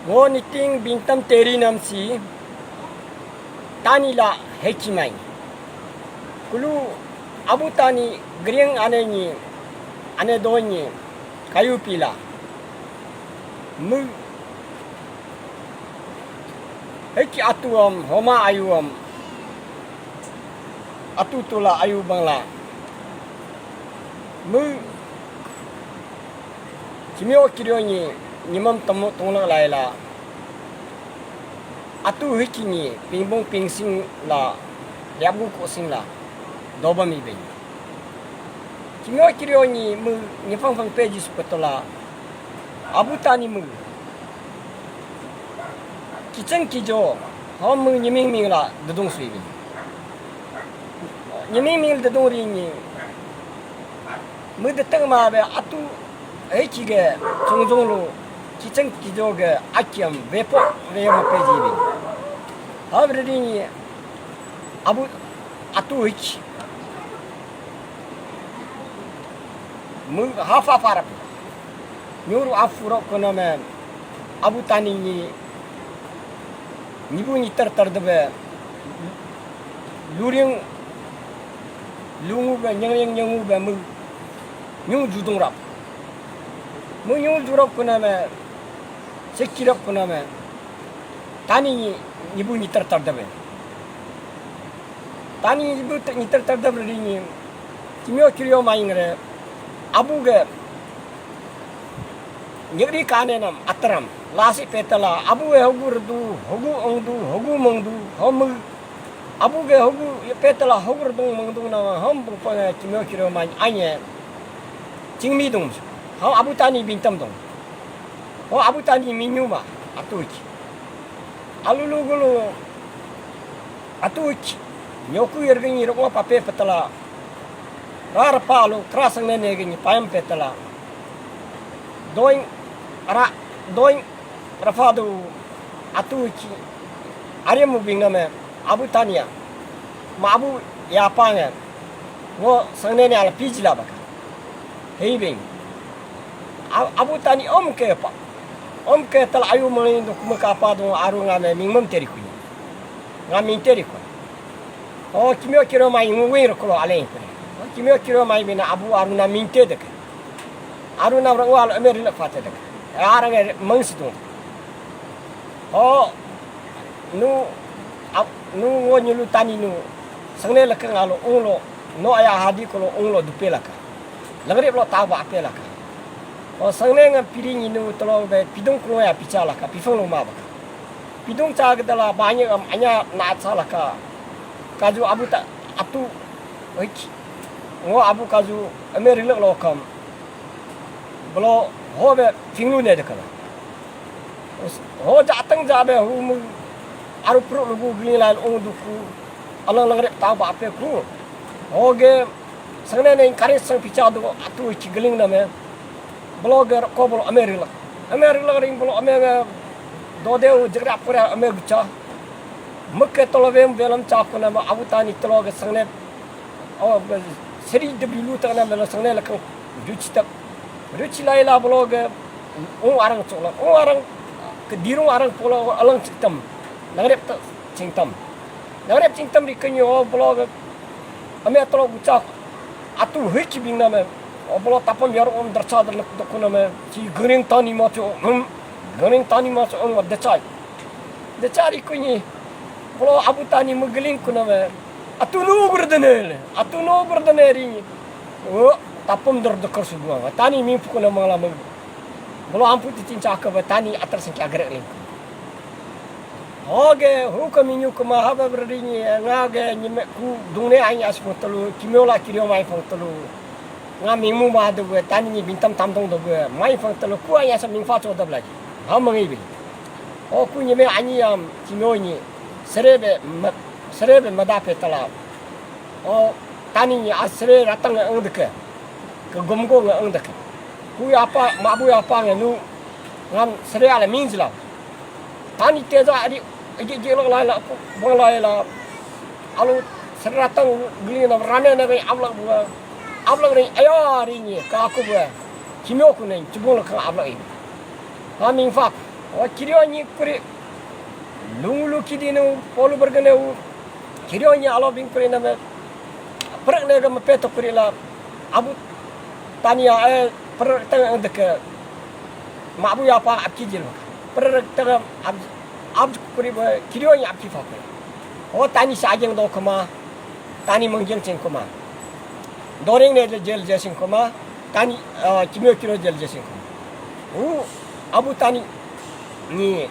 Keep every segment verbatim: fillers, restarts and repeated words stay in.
Ngo niting bintam teri nam si Tani la heki mai. Kulu Abu Tani gering ane ni, ane do ni kayu pila. Mu heki atu am, homa ayu am, atu tula ayu bangla. Mu Kimio kirio ni nyimam tamu tunglak laila. Atu hiki ni pingbung pingsing la, liabgu kusing la, doba mi ben. Kimio kirio ni mu nyifang fang peji supetola. Abu Tani mu kicheng kijo, hom mu nyiming ming la dedung sui ben. Nyiming ming dedung ri ni. Mu deteng ma be atu hei ki ge chungjung lu kicheng kijo ge akiam vepo ve ma peji bin. Hav redi ni Abu atu hei ki. Mu hafa farap. Nyuru afu rok kono me Abu Tani ni nibu ni ter ter debe luring lungu be nyeng nyeng nyengu be mu nyu judung rap. Mu nyu jurap kuna me sekirap kuna me Tani ni nibu ni ter ter debe. Tani nibu ni ter ter debe ri ni kimio kirio maing re Abu ge nyeri kane nam ataram lasi petala Abu e hogu redu, hogu ongdu, hogu mengdu, homu Abu ge hogu petala hogu redu mengdu nama hom bungpa kimio kirio maing anye. Chingmi dung. Ho Abu Tani bintam dung. Ho Abu Tani minyu ma atu ki. Alulu gulu atu ki. Nyoku yergini rokwa pape petala. Rara palu kerasang nene gini payam petala. Doing ara doing rafadu atu ki. Ariam mubing name Abu Tania. Ma Abu ya pange. Ngo sangne ne ala pijila baka. Hei bing. Abu Tani om ke pa. Om ke tal ayu mani duk muka pa dung aru ngame mingmam teri kuni. Nga minteri ko. O kimio kiro mai ngui rokolo aleng ko. O kimio kiro mai bina Abu aruna minte deke. Aruna orang wal emer lek fate deke. Arang mengsitung. O nu nu ngo nyulu Tani nu sangne lekeng alo unglo no aya hadi kolo unglo dupe laka. Lengrip lo tawa ape laka. O sangne ngam piri nyinu telo be pidung kulo ya picha laka pifang lo ma baka. Pidung cha gedala banyak am anya na cha laka. Kaju Abu ta atu hik. Ngo Abu kaju ame rilek lokam. Belo ho be finglu ne dekala. Ho jateng ja be hu mu aru pru lugu gini lain ung duku. Alang lengrip tawa ape ku. Ho ge sangne ne kari sang picha du atu hik geling name. Belo ge ko belo ame rilek. Ame rilek ring belo ame ge dodeu jegra pura ame gucha. Muke tolo vem velam cha kuna ma Abu Tani tolo ge sangne. O seri de bilu ta na melo sangne la kang ruchi tak. Ruchi lai la belo ge ung arang chok la. Ung arang ke dirung arang polo alang chiktam. Nangrep ta chingtam. Nangrep chingtam ri kenyo belo ge ame tolo gucha atu hik bing name. O belo tapam yar om darcha dar lek dokuna me. Si gering Tani ma cho. Hmm. Gering Tani ma cho om dechai. Dechari kunyi. Belo Abu Tani megeling kuna me. Atu no berdene le. Atu no berdene ri. O tapam dar dekar subuang. Tani mi pukuna mangla me. Belo ampu titin chaka be Tani atar sengki agrek ling. Oge, huka minyu kuma haba berdini, ngage nyime ku dungne aing as fong telu, kimiola kirio mai fong telu. Nga mingmu ma de gue, Tani ni bintam tamdong de gue, mai fong telu, ku aing as mingfa cho dab lagi. Ha mangi bi. O ku nyime ani yam kimio ni, serebe, serebe madape tala. O Tani ni asre ratang ang deke. Ke gomgo nga ang deke. Ku apa, mabu apa nga nu, ngan sere ala minjla. Tani teja adi igi igi lok lai la bang lai la. Alu seratang geli na rane na ri ablak bua. Ablak ri aya ri ni ka aku bua. Kimio ku neng cibung lok ka ablak ini. Ha mingfak. O kirio ni kuri lungulu kidinu polu bergene u kirio ni alo bing kuri name perek ne ga mepe to kuri la abu tania eh perek tengah deke mabu ya pa abki jil perek tengah ab ab kuri be kirio ni abki fa kuri. O tani sa ajeng do kema tani mengjeng sing kema doreng ne jel je sing kema tani kimio kiro jel je sing kema. U abu tani ni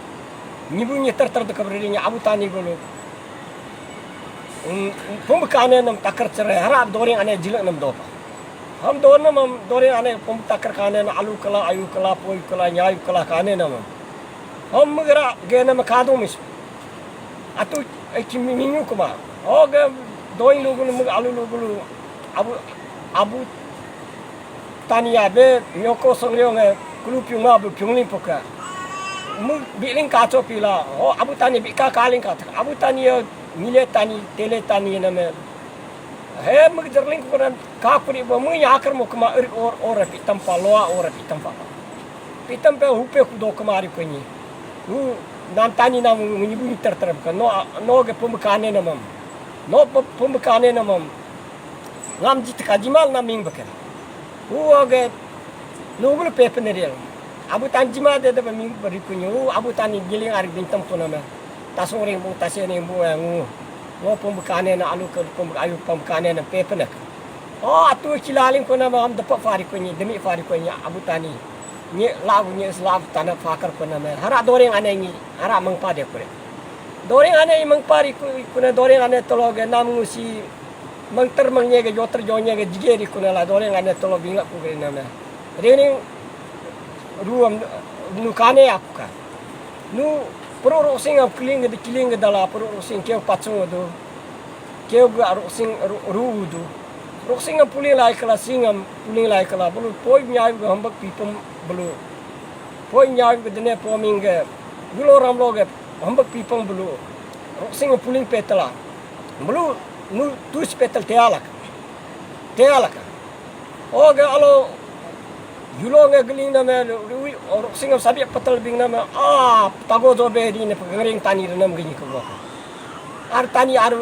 nibu ni ter ter de kabri ni abu tani gulu. Pembekane nam takar cerai harap doreng ane jilek nam dopa. Ham dor nam am doreng ane pem takar kane na alu kala ayu kala poi kala nyayu kala kane nam am. Ham megera ge nam kadung mis. Atu eh, kimi minyu kuma. O ge doing lugulu meg alu lugulu abu abu tani ya be nyoko songriong eh kulu piung ma bu piung lim poka. Mu biling kacho pila. O abu tani bi ka kaling ka abu tani ya mile tani tele tani name. He mu jerling kuran ka kuri bo mu ya akar mo kuma ir or or pi tampa loa or pi tampa. Pi tampa hupe ku do kuma ri kunyi. U nan tani nam ngi bu ter ter ka no no ge pum kane namam. No pum kane namam. Ngam jit ka jimal na ming beken. U oge lugul pepen ril. Abu tan jima de de ming beri kunyu. U abu tan giling ari bintam puname. Tasung ring bu tase ring bu ngu. Ngo pembekane na alu ke pem ayu pembekane na pepenek. O atu kilaling kuname am depa fari kunyi demi fari kunyi abu tani. Nye lagu nye selav tanah fakar kuname. Hara doreng ane ngi hara mengpa de kure. Doreng ane mengpa ri kuna doreng ane tologe nam ngusi mangter mangnye ge joter jonye ge jige ri kuna la doreng ane tolo bingla ku ge name. Rening ruam nu kane aku ka. Nu pro rosing am kiling ge kiling ge dala pro rosing keu pachung du. Keu ge rosing ru du. Rosing am puling lai kala sing am puling lai kala bulu poi nyai ge hambak pipum bulu. Poi nyai ge dene poming ge gulo ramlo ge hambak pipum bulu. Rosing am puling petala. Bulu nu tu spetel tealak. Tealak. Oge alo yulo nge geling name rui orok singam sabi petel bing name a tago jo be di ne pegering tani renam genyi ke gua. Ar tani ar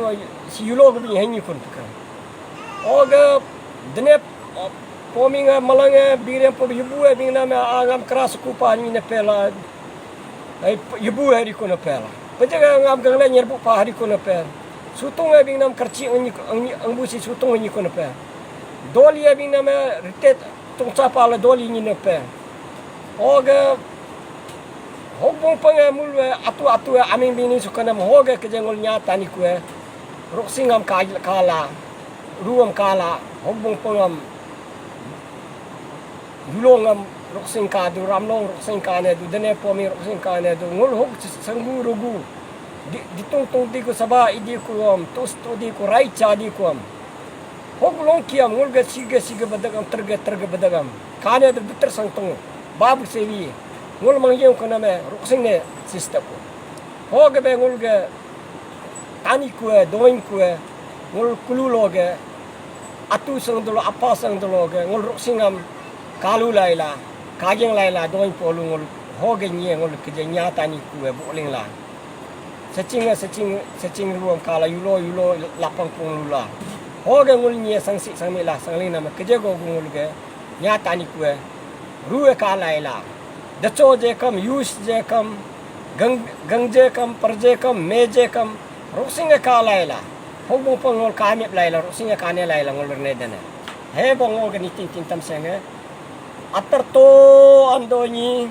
si yulo ge bing henyi kun pekang. Oge dene poming malang bire po yubu bing name a ngam keras kupa ni ne pela. Ai yebu hari kuna pel. Pejaga ngam gangle nyerbu pa hari kuna pel. Sutung ai bing nam kerci unyi angbu si sutung unyi kuna pel. Doli ai bing nam ritet tungsa pala doli ni ne pel. Oga hogbong pang ai mul ai atu atu ai aming bini sukanam hoga kejengol nyata ni kue. Roksing am kala ruam kala hogbong pang am. Yulong am roksing ka du ramlong roksing ka ne du dene pomi roksing ka ne du ngul hok sanggu rugu. Ditung tung di ku saba idi ku am tus tu di ku rai cha di ku am. Hok long kiam ngul ge sige sige bedegam terge terge bedegam ka ne du bitter sang tung babu sewi. Ngul mangyong ku name roksing ne sista ku. Ho ge be ngul ge tani kue doing kue ngul kulu loge atu sang dulu apa sang dulu ge ngul roksing am kalu laila kageng laila doing polu ngul hoge nye ngul keje nya tani kue buling la. Secing secing secing ruam kala yulo yulo lapang pung lula. Hoge ngul nye sangsi sangmi la sangling nama keje go ngul ge nya tani kue. Rue ka laila. Dacho je kam, yus je kam, gang je kam, par je kam, me je kam. Roksing ka laila. Hok bung pang ngol ka mip laila, roksing ka ne laila ngol ne dene. He bong ngol ke niting ting tam senge. Atar to ando ni.